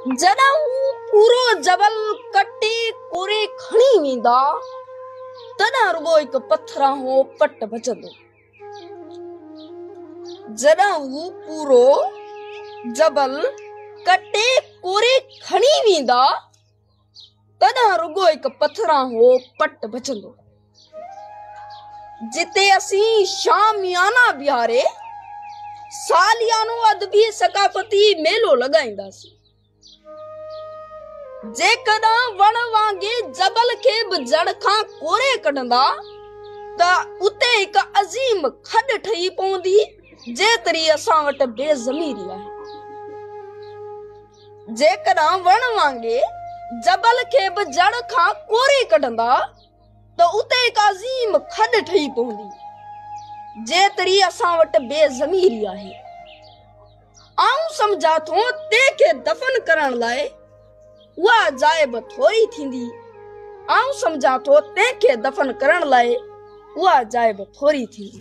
جڏهن هو پورو جبل ڪٽي ڪوري کڻي ويندا، تڏهن رڳو هڪ پٿراهو پٽ بچندو. جڏهن هو پورو جبل ڪٽي ڪوري کڻي ويندا، تڏهن رڳو هڪ پٿراهو پٽ بچندو. جتي اسين شاميانا بيهاري ساليانو ادبي ثقافتي ميلو لڳائينداسين. جيڪڏهن وڻ وانگي جبل کي به جڙ کان ڪوري ڪڍندا ته اتي هڪ عظيم کڏ ٺهي پوندي، جيتري اسان وٽ بي ضميري آهي. جيڪڏهن وڻ وانگي جبل کي به جڙ کان ڪوري ڪڍندا ته اتي هڪ عظيم کڏ ٺهي پوندي، جيتري اسان وٽ بي ضميري آهي. آئون سمجهان ٿو تنهن کي دفن ڪرڻ لاء اها جاء به ٿوري ٿيندي. آئون سمجهان ٿو تنهن کي دفن ڪرڻ لاء اها جاء به ٿوري ٿيندي.